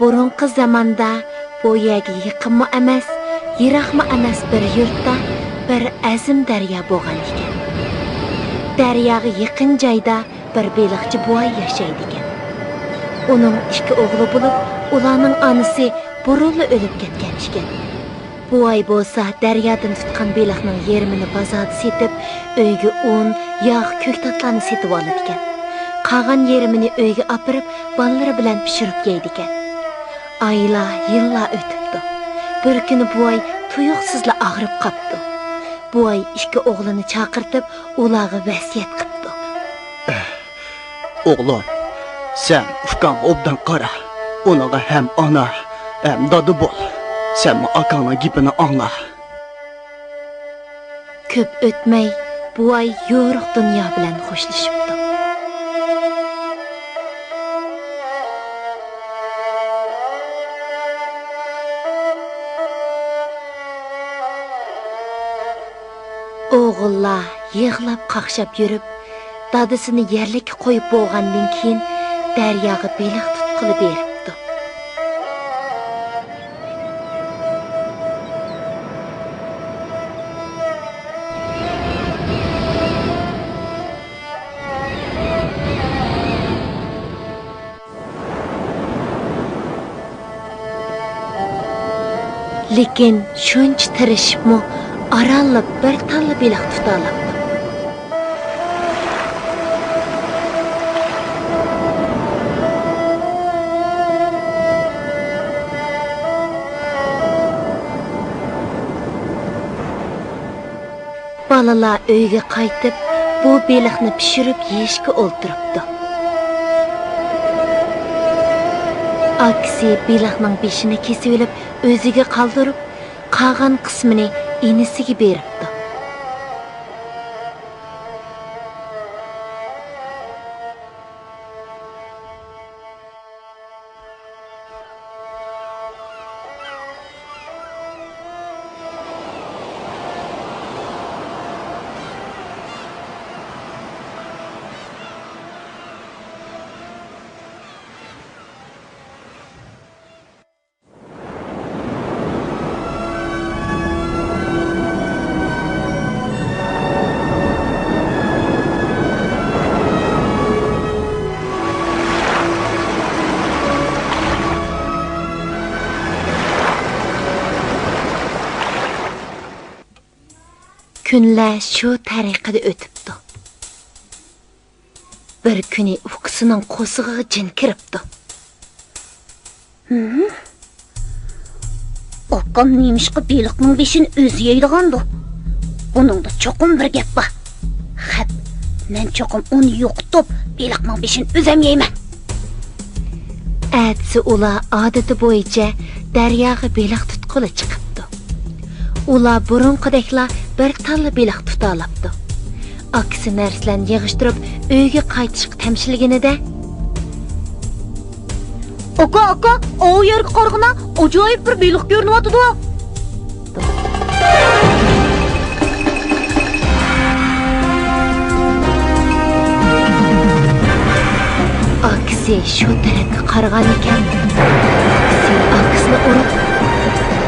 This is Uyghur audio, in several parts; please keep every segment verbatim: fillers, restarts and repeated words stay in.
بۇرۇنقى زاماندا بۇ يەرگە يېقىنمۇ ئەمەس، يىراقمۇ ئەمەس بىر يۇرتتا بىر ئەزىم دەريا بولغان ئىكەن. دەرياغا يېقىن جايدا بىر بېلىقچى بوۋاي ياشايدىكەن. ئۇنىڭ ئىككى ئوغلى بولۇپ، ئۇلارنىڭ ئانىسى بۇرۇنلا ئۆلۈپ كەتكەن ئىكەن. بوۋاي بولسا دەريادىن تۇتقان بېلىقنىڭ يېرىمىنى بازاردا سېتىپ، ئۆيگە ئۇن، ياغ، كۆكتاتلارنى سېتىۋالىدىكەن. قالغان يېرىمىنى ئۆيگە ئاپىرىپ، بالىلىرى بىلەن پىشۇرۇپ يەيدىكەن. ئايلار، يىللار ئۆتۈپتۇ. بىر كۈنى بوۋاي تۇيۇقسىزلا ئاغرىپ قاپتۇ. بوۋاي ئىككى ئوغلىنى چاقىرتىپ، ئۇلارغا ۋەسىيەت قىپتۇ. ئوغلۇم، سەن ئۇكاڭغا ئوبدان قارا. ئۇنىڭغا ھەم ئانا، ھەم دادا بول. سەنمۇ ئاكاڭنىڭ گېپىنى ئاڭلا. كۆپ ئۆتمەي، بوۋاي يورۇق دۇنيا بىلەن خوشلىشىپتۇ. ئوغۇللار يىغلاپ-قاقشاپ يۈرۈپ، دادىسىنى يەرلىككە قويۇپ بولغاندىن كېيىن، دەرياغا بېلىق تۇتقىلى بېرىپتۇ. لېكىن شۇنچە تىرىشىپمۇ ئارانلا بىر تاللا بېلىق تۇتالاپتۇ. بالىلار ئۆيگە قايتىپ، بۇ بېلىقنى پىشۇرۇپ يېيىشكە ئولتۇرۇپتۇ. ئاكىسى بېلىقنىڭ بېشىنى كېسىۋېلىپ، ئۆزىگە قالدۇرۇپ، قالغان قىسمىنى ئىنىسىگە بېرىپتۇ. كۈنلەر شۇ تەرىقىدە ئۆتۈپتۇ. بىر كۈنى ئۇكىسىنىڭ قورسىقىغا جىن كىرىپتۇ. ھىم؟ ئاكام نېمىشقا بېلىقنىڭ بېشىنى ئۆزى يەيدىغاندۇ؟ بۇنىڭدا چوقۇم بىر گەپ بار. خەپ، مەن چوقۇم ئۇنى يوقىتىپ، بېلىقنىڭ بېشىنى ئۆزۈم يەيمەن. ئەتىسى ئۇلار ئادىتى بويىچە دەرياغا بېلىق تۇتقىلى چىقىپتۇ. ئۇلار بۇرۇنقىدەكلا بىر تاللا بېلىق تۇتالاپتۇ. ئاكىسى نەرسىلەرنى يىغىشتۇرۇپ، ئۆيگە قايتىشقا تەمشىلگىنىدە، ئاكا، ئاكا، ئاۋۇ يەرگە قارىغىنا، ئاجايىپ بىر بېلىق كۆرۈنۈۋاتىدۇ. ئاكىسى شۇ تەرەپكە قارىغان ئىكەن. ئاكىسى ئاكىسىنى ئۇرۇپ،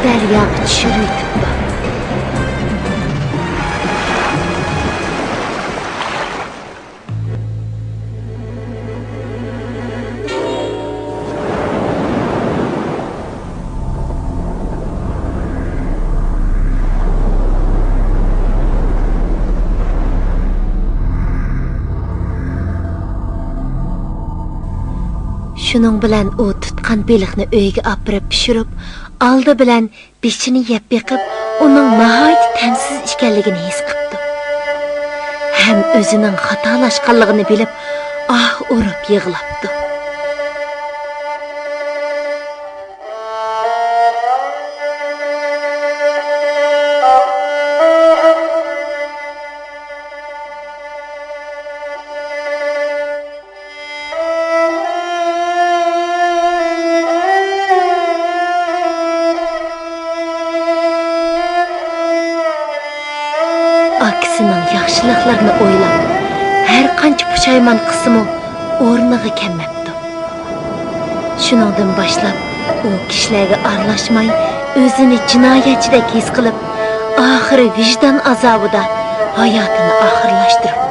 دەرياغا چۈشۈرۈۋېتىپتۇ. شۇنىڭ بىلەن ئۇ تۇتقان بېلىقنى ئۆيگە ئاپىرىپ پىشۇرۇپ، ئالدى بىلەن بېشىنى يەپ بېقىپ، ئۇنىڭ ناھايىتى تەمسىز ئىكەنلىكىنى ھېس قىپتۇ. ھەم ئۆزىنىڭ خاتالاشقانلىقىنى بىلىپ، ئاھ ئۇرۇپ يىغلاپتۇ. ئاكىسىنىڭ ياخشىلىقلىرىنى ئويلاپ، ھەر قانچە پۇشايمان قىلسىمۇ، ئورنىغا كەلمەپتۇ. شۇنىڭدىن باشلاپ، ئۇ كىشىلەرگە ئارىلاشماي، ئۆزىنى جىنايەتچىدەك ھېس قىلىپ، ئاخىرى ۋىجدان ئازابىدا ھاياتىنى ئاخىرلاشتۇرۇپ